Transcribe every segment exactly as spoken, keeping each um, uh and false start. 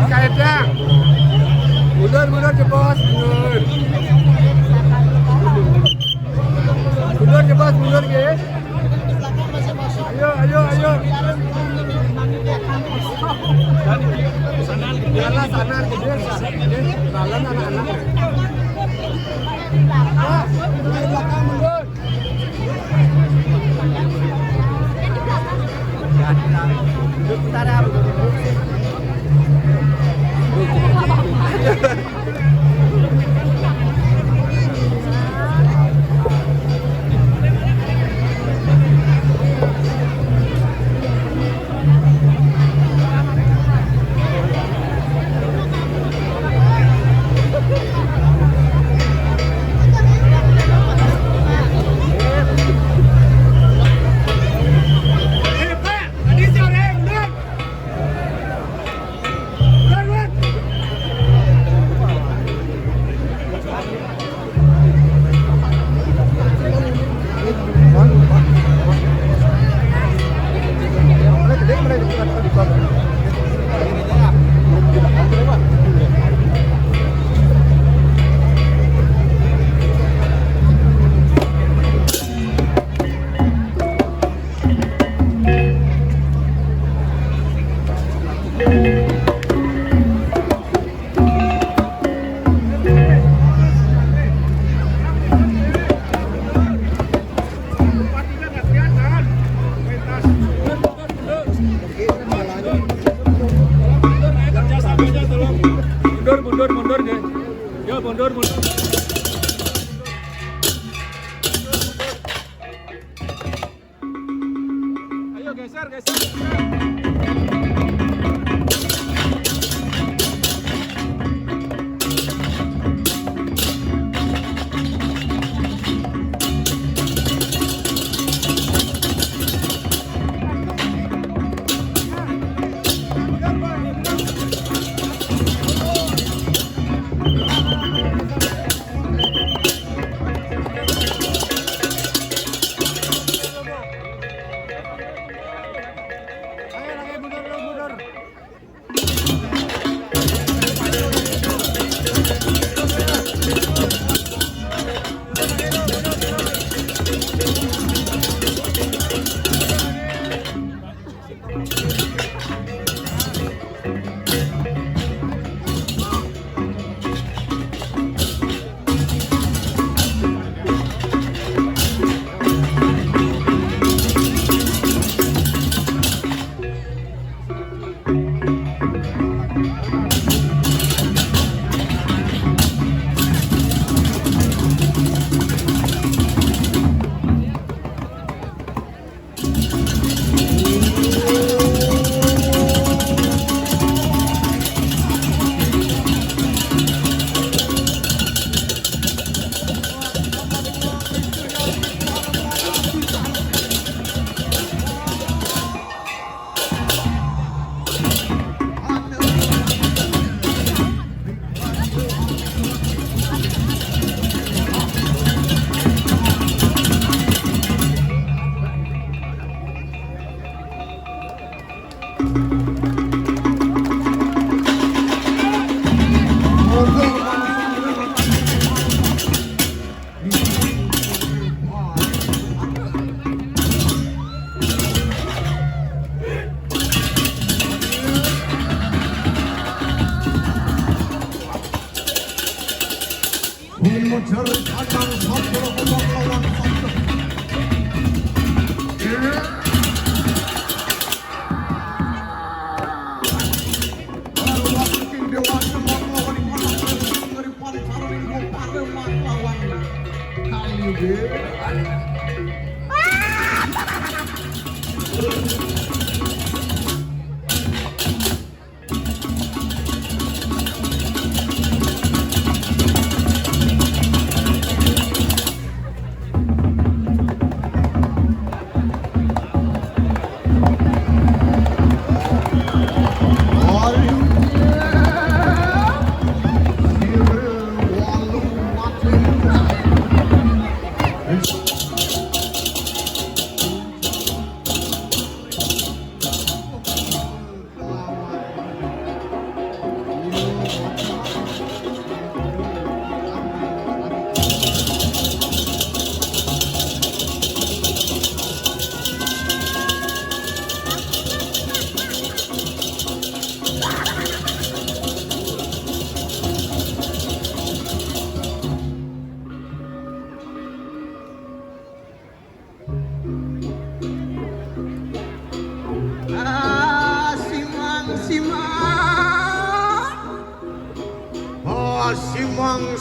Kayak dah. Mundur, mundur, cepos, mundur. Mundur, cepos, mundur, ke. Ayo, ayo, ayo. Jalan sana, ke dia, sana. Jalan anak-anak. Ah, dari belakang mundur. Mundur, mundur, mundur, deh. Ya, mundur, mundur. Ayo, geser, geser, geser.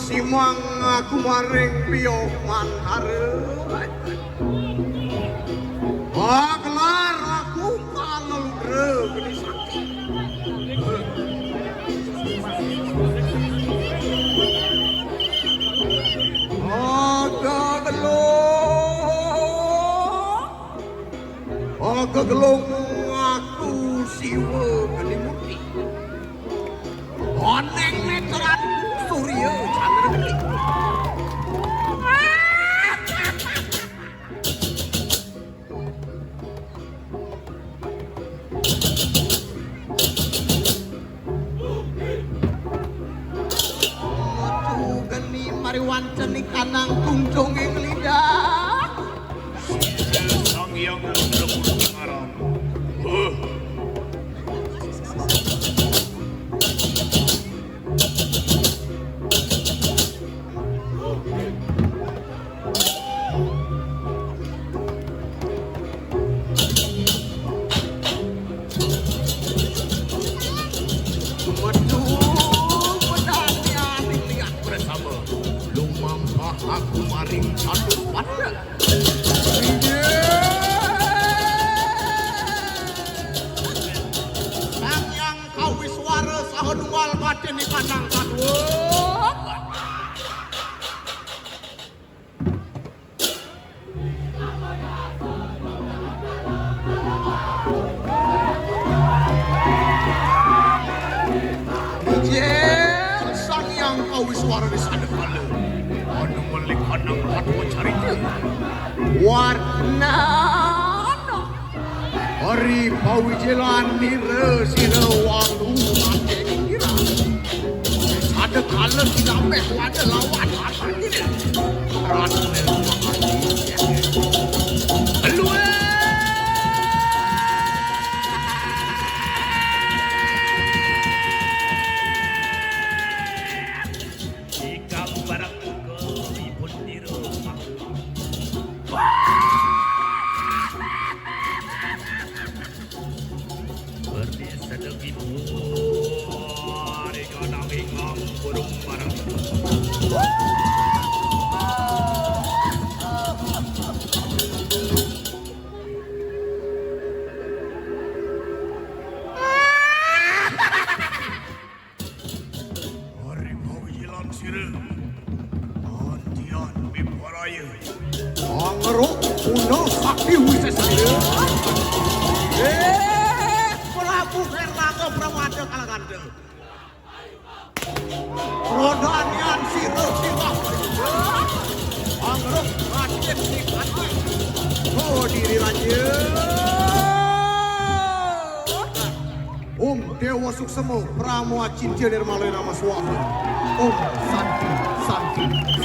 စီမံ ကုမာရိ ပယီၤမၤထါရၢ အကလၤရၤကူပာ်လီၤရၢ ကန့ၢ်စၢ်က့ အကကလိ အကကလိ မၤကူစံးဝဲကန့ၢ်မူတံၢ် အန့ၣ်မ့ၢ်တရၣ် သူရံဧၢ ဆၣ်မ့ၢ်တကလံ မတူၢ်ကနံၤ မၤရံဝၣ်တနံၤ ကနၣ် ကုၢ်ကၠိၣ် အ့ကလံၤဒၣ် သံယီၤ မူတရၢ မူတရၢ မူတရၢ မတူၢ်ပဒါန့ၣ် အန့ၣ်လံ အပြၢၢ်စၢ်မၢ လူမၤပာ်ဟးကူမၤရံ ဆၣ်တူၢ်ပာ်တၢၢ် သံယီၤ ကဝံၡဝါရၢ စးဟီဒုးဝါလၢ်ဘၣ်တ့ၢ်န့ၣ် ကနၣ်သးတဝၢ ယဲ သံယီၤ ကဝံၡဝါရၢ န့ၣ် စးဒၢးကလၢာ် အနမလ့ကနၣ် ပှၤထီၣ်ဆၣ်ရံၣ်တၢၢ် ဝါနၤနီၢ် အရံၣ် ပှၤဝံၤက့ၤလီၤ နံၤရၢ စံးရၢ ဝၤလူၤ မၤကဲက့ၤရၣ် စးဒၢးကလၢာ် စံးဒၣ်မဲာ် ဝၤဒၢးလီၤ ဝၤထါထါန့ၣ် ရၣ်တမ့ၢ်လီၤ အလူဝဲ ယကဘၣ်ရၣ်ကူကီၢ် ယဖိတံၤရၢ ပရ့စဒၢကံၢ်ပူၤ ရ့ကီၢ်နီၣ်ဂံၢ်ကီၢ် ပရူမၤရၣ် အရံၣ် ပှၤဝံၤက့ၤလီၤ နံၤရၢ အီတံၢ်အီၣ် မ့ၢ်ပှၤရၣ်ယဲၢ် အီငရိၣ် ပူၤနီၢ်သးဖံဝံၤစဲးစဲးလၢ ပရၢပူၤဖဲလၢကီၢ် ပရၢမၤတၢ်ကလၤကၤတၢၢ် ပှၤဒၣ်နံၣ်အီၣ် နံၤရၢ ထံၣ်ဘၣ် အီငရိၣ် မၤတ့ၢ်နံၣ်ခါထွဲ ကီၢ်ဒံးရ့လၢယဲၢ် အိၣ်မ့ၢ်တဲဝဲ စူၣ်ကစၢ်မိၢ် ပြၢမိၢ်အကံၢ်ကၢၢ်န့ၣ် တမၤလၢနမၤစှၤ အိၣ် သၣ်ထံ သၣ်ထံ